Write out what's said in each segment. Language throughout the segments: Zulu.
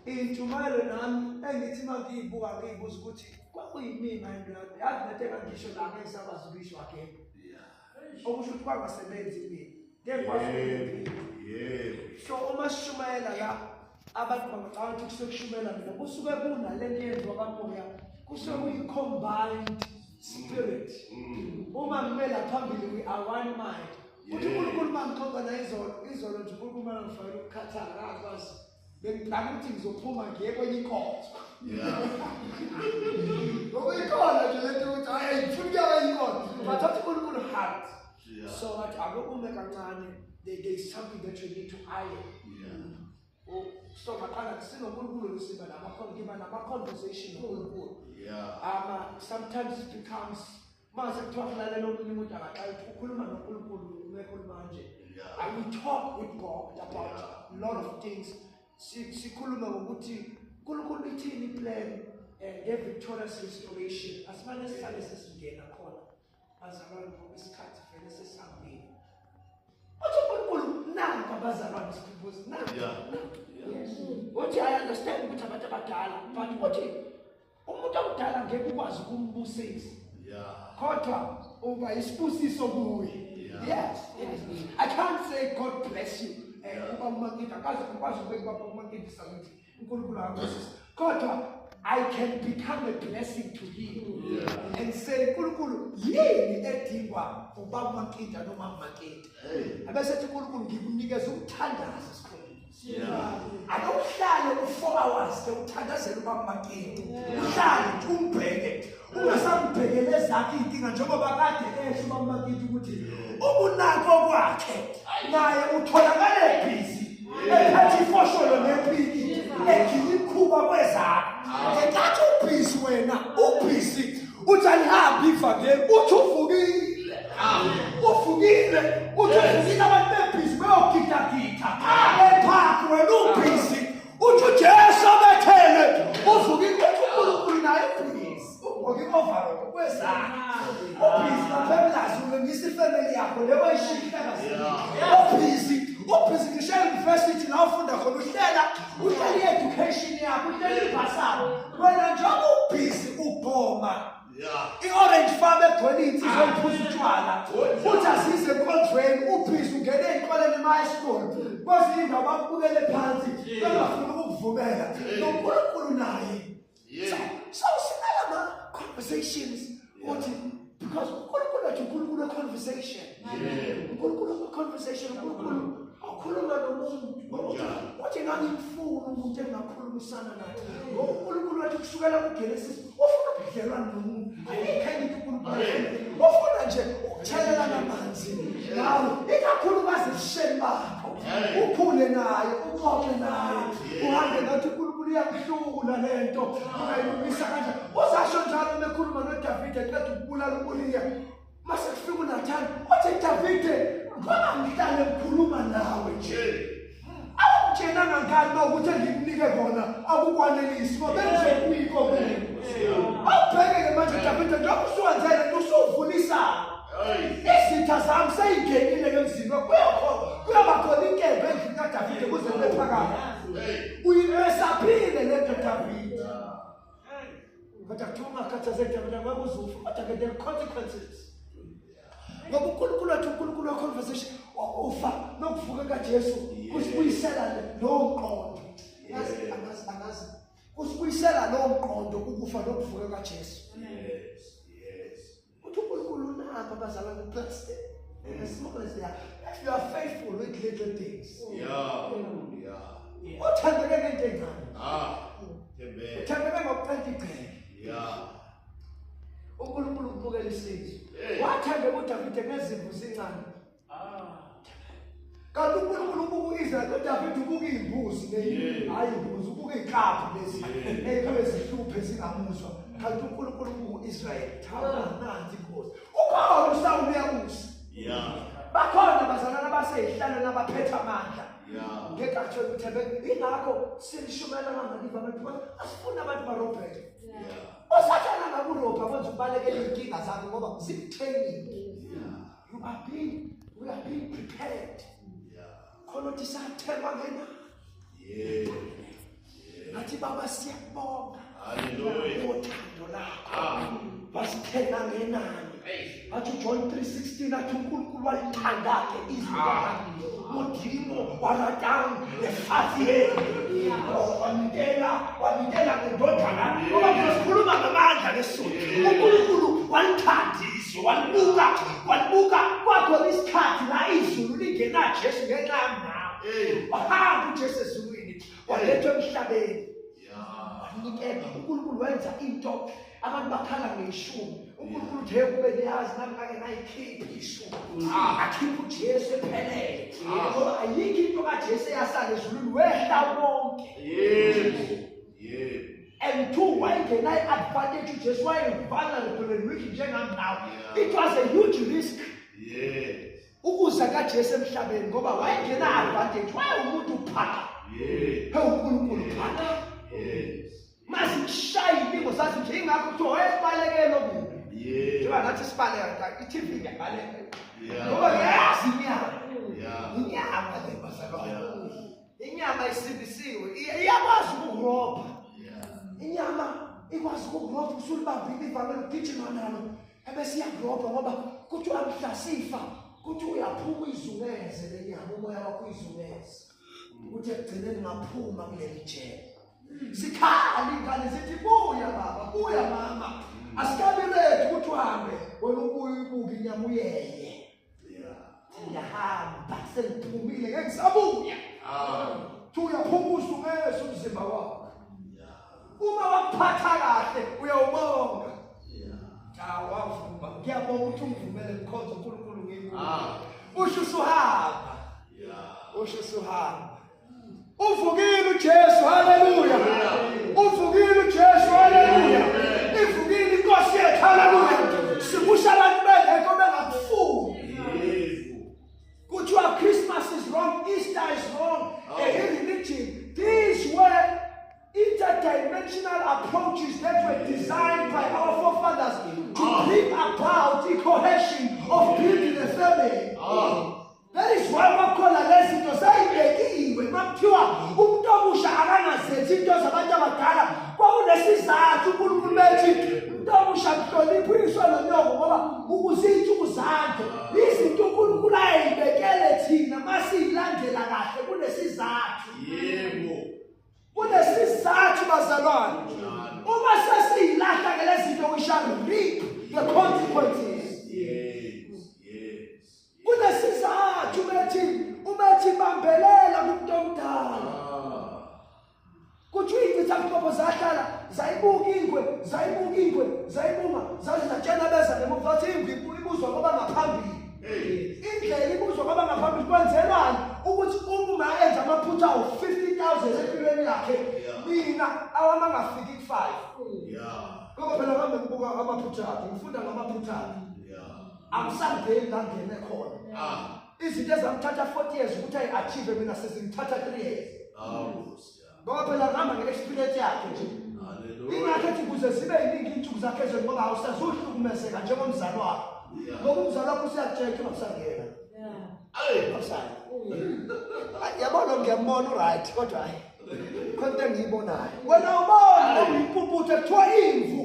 Intshumayelo nami engithi uma ngiyibuka ngiyibuza ukuthi kwakuyimina into yami, yazi lento engangisho la ngeke ngisakwazi ukuyisho again. Okusho ukuthi kwangasebenzi kumina, ngeke ngikwazi ukuyiphila. So uma sishumayela la, abantu bangacabanga ukuthi kusuke kushumayela mina, kusuke kunale nto eyenziwa kamoya, kusuke kuyi-combined spirit. Uma ngime la phambili, we are one mind. Uthi uNkulunkulu uma ngixoxa naye izolo, izolo nje uNkulunkulu uma ngifakela ukukhathala, ngakwazi, bengicabanga ukuthi ngizophuma ngiye kwenye inkonzo. Ngoba ikhona nje lento ukuthi hayi, ngifuna ukuya kwenye inkonzo, but athi uNkulunkulu halt. So ngathi ake ume kancane, there is something that you need to iron. So ngaqala sinoNkulunkulu, siba ngiba nama-conversation noNkulunkulu. Ama sometimes it becomes mase kuthiwa kulalela omunye umuntu, akaqala ukuthi ukhuluma noNkulunkulu umekhuluma kanje. And we talk with God about a lot of things. Sikhulume ngokuthi uNkulunkulu ithini plan nge-victorious restoration. Asimane sihlale sesingena khona, bazalwane, ngoba isikhathi vele sesihambile. Uthi uNkulunkulu nanku, abazalwane, sikhumbuzi nanku. Uthi I understand ukuthi abantu abadala, but uthi umuntu omdala ngeke ukwazi ukumbusisa, kodwa uba isibusiso kuye. Yes, I can't say God bless you, uba uMankindi akaze ukwazi ukubeka ubaba uMankindi sakuthi uNkulunkulu akubusise, kodwa I can become a blessing to him and say, uNkulunkulu, yini edingwa ubaba uMankindi noma uMankindi? Hey. Abese ethi uNkulunkulu, ngikunikeza umthandazo, sikhulu. Yeah. Ake uhlale u-4 hours ke uthandazele ubaba Makindi, uhlale nje umbheke, ungasambhekele ezakhe iy'nkinga, njengoba kade esho ubaba Makindi ukuthi ukunako kwakhe naye utholakale busy ephethe ifosholo nepiki egila imkhuba kwezakhe. Ngenkathi ubusy wena, ubusy uthi alihambi ivangeli, uthi uvukile, uvukile, uthi uvukile, abantu bebusy beyogidagida epark, wena ubusy uthi uJesu obethele uvukile. Uthi uNkulunkulu naye ubusy ugqoke i-overall kwezakhe, ubusy lapha emlazi ulungisa ifamily yakho le wayishiya, ubusy, ubusy ngisho e-university la ufunda khona, uhlela i-education yakho, uhlela ibhasari. Wena njengoba ubusy ubhoma i-Orange Farm egcwele iy'nsizwa ey'phuza utshwala, uthi asize enkonzweni, ubusy ungene ey'koleni ema-high school, kwezinye indawo bakubukele phansi bengafuni ukukuvumela, noNkulunkulu naye. So sinala ma-conversations uthi because uNkulunkulu wethu uNkulunkulu we-conversation, uNkulunkulu we-conversation, uNkulunkulu okhuluma nomuntu. Ngokuthi uthi ngangimfuna umuntu engingakhulumisana naye, ngoba uNkulunkulu wethu kusukela kuGenesis ufuna ubudlelwane nomuntu. Ayikho enye into uNkulunkulu ayifuna. Ufuna nje ukuthelelana amanzi nawe, ikakhulukazi ebusheni bakho, ukhule naye, uxoxe naye, uhambe ngathi uNkulunkulu uyakuhlula lento, ungayilungisa kanjani. Uzasho njalo uma ekhuluma noDavide eqeda ukubulala uUriya, mase kufika uNathani, uthi, "Davide, ngoba ngihlale ngikhuluma nawe nje, awungitshelanga ngani uma ukuthi engikunike kona akukwanelisi, ngoba bengizokunika okunye? Awubheke-ke manje, Davide, njengoba usuwenzele nto, usuvulisa izitha zami, seyingenile emzini wakho, kuyoba khona inkemba endlini kaDavide kuze kube phakade. Uyimesaphile le nto, Davide." Kodwa kuthiwa ungakhathazeki, Davide, ngeke uzufa, kodwa-ke there are consequences, ngoba uNkulunkulu wethu uNkulunkulu we-conversation. Ukufa nokuvuka kaJesu kusibuyisela lowo mqondo. Angazi, angazi, angazi, kusibuyisela lowo mqondo ukufa nokuvuka kaJesu. Uthi uNkulunkulu unapha, abazalwane, bless them as small as they are. If you are faithful with little things, uthembeke ngento ey'ncane, Ah. Amen. uthembeke ngokucenta igceke, uNkulunkulu ukubukela isizwe. Hey. Wathembeka uDavide ngezimvu zincane, kanti uNkulunkulu ubuka u-Israyeli, uDavide ubuka iy'mbuzi, hhayi imbuzi, ubuka iy'klabhu lezi ey'buye zihluphe zingamuzwa, kanti uNkulunkulu ubuka u-Israyeli. Thawula nansi inkosi, ukhona uSawuli uyabusa. Bakhona abazalwane abasey'hlalweni abaphethe amandla. Ngeke akutshele uthembeke. Ingakho silishumela kangaliva abantu, because asifuni abantu barobheke. Usathana ngakurobha kwenza ukubalekela iy'nkinga zakho, ngoba ziku-training. You are being we are being prepared. Khona uthi sathengwa ngemali. Baba siyakubonga. Hallelujah. Uthando lakho. Wasithenga ngenani. Athi John 3:16 athi uNkulunkulu walithanda ke izwe lakhe. Modimo wa ratang lefatshe. Wanikela ngendodana. Ngoba sikhuluma ngamandla lesotho. uNkulunkulu walithanda izwe, walibuka kwakhona isikhathi la izulu lingena Jesu ngenxa yami nawe. Wahamba uJesu ezulwini, walethwa emhlabeni. Wanikela. uNkulunkulu wenza into abantu bakhala ngeshumi. uNkulunkulu uthe kube niyazi nami ngake ngayikhipha ishumi. Akhipha uJesu ephelele. Ngoba ayikho into kaJesu eyasala ezulwini, wehla wonke. Yebo. Yebo. And two, wayengena i-advantage uJesu waye-vulnerable and weak njengami nawe. It was a huge risk. Yes. Ukuza kaJesu emhlabeni ngoba wayengena advantage, wayewumuntu phaka. Yes. UNkulunkulu phaka. Yes. Masikushaya impingo sathi nje ingakho kuthiwa wayesibalekela okubi. Yes. Njengoba nathi sibaleka i-TV ngiyabaleka. Yeah. Ngoba ngiyazi inyama. Yeah. Inyama le bazalwane. Inyama isindisiwe, iyakwazi ukukurobha. Yeah. Inyama ikwazi ukukurobha usulibambile ivangeli ugijima nalo ebese iyakurobha ngoba kuthiwa mhla sifa kuthi uyaphuma uyizungeze le nyama, umoya wakho uyizungeze. Ukuthi ekugcineni ngaphuma kuleli jele. Sikhala ingane zithi buya baba, buya mama. Asikabi ready ukuthi uhambe, wena ubuye uyibuke inyama uyeye. Yeah. Ngiyahamba sengiphumile ngeke ngisabuya. Thi uyaphuma usungeze umzimba wakho. Yeah. Uma wakuphatha kahle uyawubonga. Yeah. Cha wavuma. Ngiyabonga ukuthi ungivumele ngikhonze uNkulunkulu ngikuwe. Ah. Usho usuhamba. Yeah. Usho usuhamba. Uvukile uJesu, haleluya. Uvukile uJesu, haleluya. Ivukile inkosi yethu, haleluya. Sikusha abantu bengekho bengakufuni. Yebo. Kuthiwa Christmas is wrong, Easter is wrong, a religion. These were interdimensional approaches that were designed by our forefathers to bring about the cohesion of building a family. That is why kwakhona lezi zinto zayibekiwe makuthiwa umuntu omusha akangazenzi into zabantu abadala. Kwakunesizathu uNkulunkulu bethi umuntu omusha mhloniphiswe nonyoko ngoba ukuze iy'nsuku zakhe izinto uNkulunkulu ayibekele thina masiyilandela kahle kunesizathu. Yebo. Kunesizathu bazalwane. Uma sesiyilahla ke lezi zinto we shall reap the consequences. Yes. Yes. Kunesizathu umethi bambelela kumuntu omdala. Kuthiwa iy'ncitha-buchopho zahlala zayibuka ingwe, zayibuka, zaze zatshela beza ngemuva zathi ingwe ibuzwa ngoba ngaphambili. Indlela ibuzwa ngoba ngaphambili kwenzelwani ukuthi uma enza amaphutha awu-50,000 empilweni yakhe, mina awami angafiki ku-5. Yeah. Ngoba phela ngihambe ngibuka amaphutha akhe, ngifunda ngamaphutha akhe. Yeah. Angisangeni la ngene khona. Izinto ezamthatha 40 years ukuthi ayi-achieve mina sezingithatha 3 years. Ngoba phela ngihamba nge-experience yakhe nje. Hallelujah. Ingakho ethi kuze zibe yiningi iy'nsuku zakhe ezweni ngoba awusazuhlukumezeka njengomzali wakho. Ngoba umzali wakho usiyakutshela ukuthi ungasangena. Awusaya. Yabona ngiyambona u-right kodwa hayi. Khona into engiyibonayo. Wena ubona ngoba uyimpumputhe kuthiwa imvu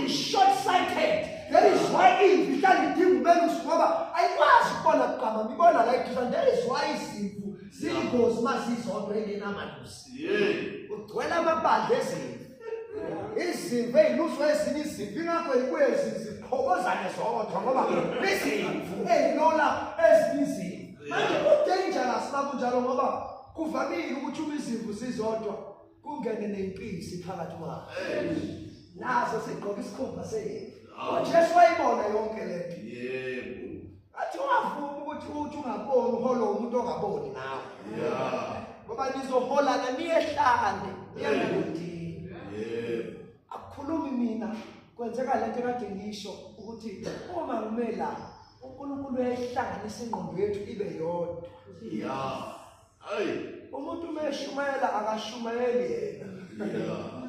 is short sighted. That is why imvu ihlala idinga umelusi ngoba ayikwazi ukubona buqama, ibona la eduze. That is why izimvu ziyingozi uma zizodwa engenamalusi. Yeah. Ugcwele amabandla ezimvu. Izimvu ey'luswa ezinye izimvu, ingakho ibuye ziphokozane zodwa ngoba izimvu ey'lola ezinye izimvu. Manje ku-dangerous uma kunjalo ngoba kuvamile ukuthi uma izimvu zizodwa kungene ney'mpisi phakathi kwazo. Nazo zigqoka isikhumba seyimvu. uJesu wayibona yonke le nto. Yebo. Athi ungavumi ukuthi uthi ungaboni uholo umuntu ongaboni nawe. Yeah. Ngoba nizoholana niyehlane, niye emgodini. Yebo. Akukhulumi mina, kwenzeka lento ekade ngisho ukuthi uma ngime la uNkulunkulu uyayihlanganisa ingqondo yethu ibe yodwa. Yeah. Hey. Umuntu uma eshumayela akashumayeli yena. Yeah.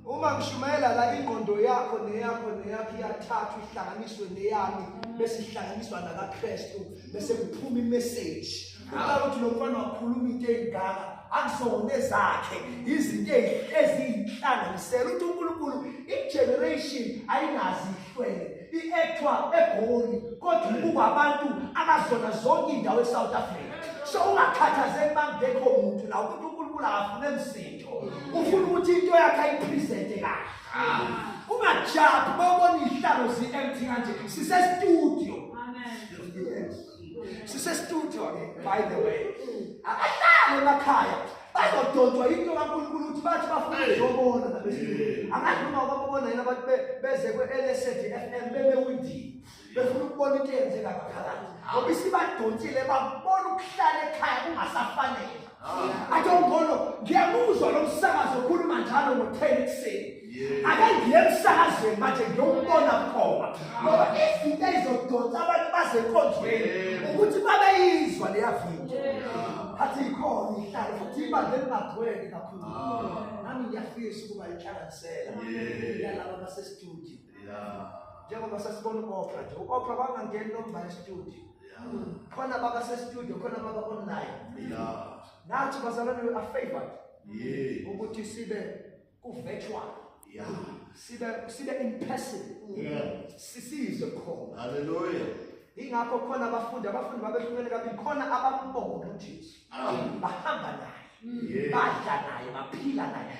Uma ngishumayela la ingqondo yakho neyakho neyakho iyathathwa ihlanganiswe neyami bese ihlanganiswa nakaKristu bese kuphuma imessage. Uqala ukuthi lo mfana wakhuluma into engaka Akuzona ezakhe izinto eziyinhlanganisela ukuthi uNkulunkulu igeneration ayinazi ihlwele i-actwa eGoli kodwa ibukwa abantu abazona zonke indawo eSouth Africa. So ungakhathazeki bangekho muntu la ukuthi uNkulunkulu akafune msindo, ufuna ukuthi into yakhe ayipresente kahle. Ungajabhi bawubona izihlalo zi-empty kanje, sise-studio. Amen. Sise-studio ke, by the way. Abahlale emakhaya bazodontwa into kaNkulunkulu ukuthi bathi bafuna ukuzobona nabestudio. Angazi noma kwabona yini abantu beze kwe-LSD FM beme windini befuna ukubona into eyenzeka ngaphakathi, ngoba isibadonsile babona ukuhlala ekhaya kungasafanele. Athi ongcono ngiyamuzwa lo msakazo okhuluma njalo ngo-10 ekuseni, ake ngiye emsakazweni manje ngiyokubona bukhoma, ngoba izinto ey'zodonsa abantu baze enkonzweni ukuthi babeyizwa leya video. Athi ikhona ihlalo futhi ibandla elingagcwele kakhulu. Nami ngiyafisa ukuba inhlanganisela yalaba basestudio, njengoba sasibona u-Oprah nje. U-Oprah kwangangeni noma estudio, khona babasestudio, khona baba online. Nathi bazalwane, we are favored ukuthi sibe ku-virtual, sibe in person, sisizwe khona. Hallelujah. Ingakho khona abafundi babehlukene kabili. Khona abambona uJesu, bahamba naye, badla naye, baphila naye,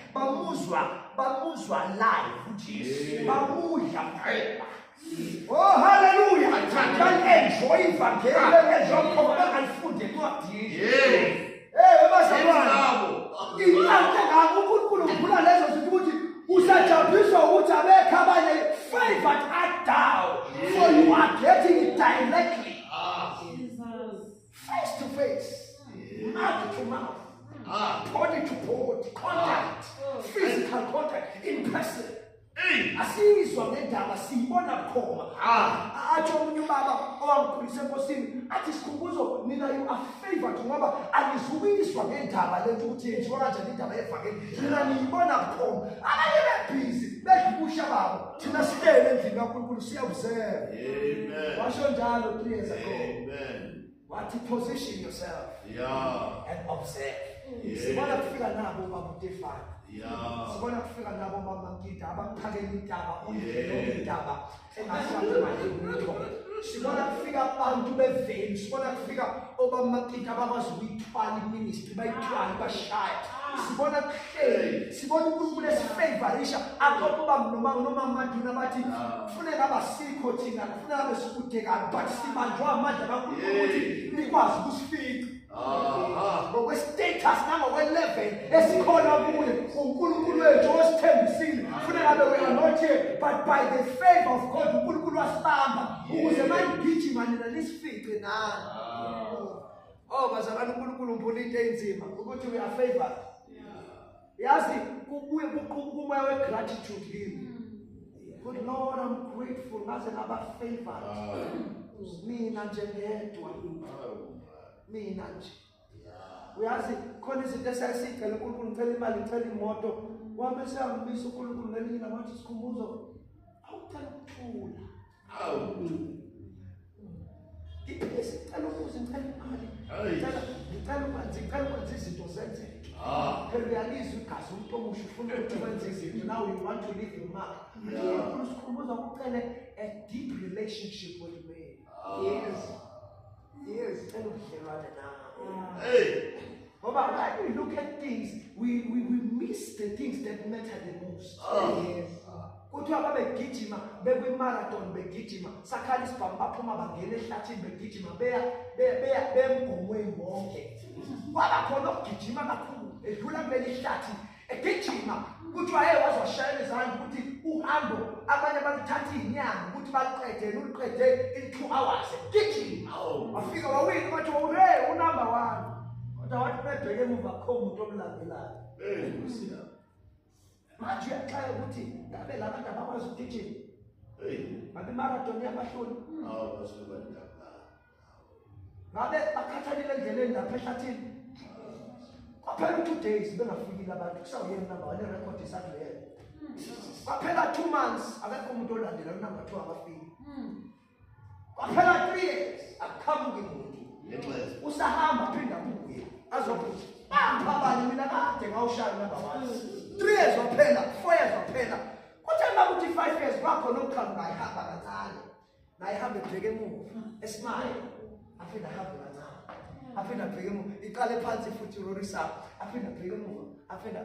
bamuzwa live uJesu, bamudla mqeba. Oh, hallelujah. Bal-enjoy ivangeli, bal-enjoy khona bangalifundi encwadini. Eh, bazalwane, inhlanhla ngako uNkulunkulu uvula lezo zinto ukuthi usajabhiswa ukuthi abekho abanye. Favored art thou, for you are getting it directly, face to face, mouth to mouth, body to body contact, physical contact in person. Hey. Asizwa ngendaba, siyibona bukhoma. Athi omunye ubaba owangikhulisa enkosini, athi, "Sikhumbuzo, nina you are favored ngoba anizukuyiswa ngendaba lento ukuthi yenziwa kanjani indaba yevangeli. Nina niyibona bukhoma. Abanye bebhizi bedla ubusha babo, thina sihlele endlini kaNkulunkulu siya-observe." Amen. Washo njalo 3 years ago. Amen. Wathi, "Position yourself and observe." Sibona kufika nabo ubaba uTefani, sibona kufika nabo mama Nkita abaphakela intaba, undlela intaba engasathi malutho. Sibona kufika abantu beveni, sibona kufika obama Nkita abakwazi ukuyithwala iministry, bayithwala bashaya. Sibona kuhleli, sibona uNkulunkulu esifavorisha. Axoxa uba noma Maduna bathi kufuneka abasikho thina, kufuneka besikude kabi, but sibanjwa amandla kaNkulunkulu ukuthi nikwazi ukusifica ngokwe-status nangokwe-level esikhona kuye uNkulunkulu wethu osithembisile. Funeka be we are not here, but by the favor of God uNkulunkulu wasibamba ukuze manigijima nina nisifice nani. Oh bazalwane, uNkulunkulu umbula into enzima ukuthi we are favored. Yazi kubuye kuqubuka umoya we-gratitude kimi. Good Lord, I'm grateful ngaze ngaba favored, mina nje ngedwa, mina nje. Uyazi khona izinto esayisicela uNkulunkulu, ngicela imali, ngicela imoto, wabe seyangibisa uNkulunkulu ngelinye ilanga wathi, "Sikhumbuzo, awucela ukuthula." Awu. Iphesi, ngicela umuzi, ngicela imali, Hayi. ngicela ukwenza izinto zenzeke. Phela uyalizwa igazi, umuntu omusha ufuna ukuthi wenze izinto. Now you want to leave your mark. uNkulunkulu, sikhumbuza, ucele a deep relationship with me. Yes, cela ubudlelwane nawe. Hey. Ngoba when we look at things, we miss the things that matter the most. Kuthiwa babegijima bekwi-marathon, begijima, sakhala isibhamu, baphuma bangena ehlathini, begijima beya bemgomweni wonke. Kwaba khona okugijima kakhulu edlula kuleli hlathi egijima. Kuthiwa hey, waze washayela izandla ukuthi uhambo abanye baluthatha iy'nyanga ukuthi baluqede, yena uluqede in 2 hours egijima. Wafika wawina, bathi ure unumber one, kodwa wathi bebheke emuva kho umuntu omlandelayo. Hey, Nkosi yami. Manje uyaxaya ukuthi ngabe la bantu abakwazi ukugijima, Hey. ngabe imarathon yabahloli, Awu basuke badabula. Ngabe bakhathalile endleleni lapha ehlathini. Kwaphela u-2 days bengafikile abantu, kusawuyena number one, irekhodi isathi yena. Kwaphela 2 months, akekho umuntu olandela unumber two, akafiki. Kwaphela 3 years, akuqhamuki muntu. Ngenxa Usahamba, phinda abuye azophuza. Bangipha abanye mina kade ngawushaya number 1. 3 years waphela, 4 years waphela. Kuthe makuthi 5 years kwakhona okuqhamuka ihamba kancane. Naye ihambe ebheke emuva, esmile. Aphinde ahambe kancane. Aphinde abheke emuva, iqale phansi futhi irorisa. Aphinde abheke emuva, aphinde.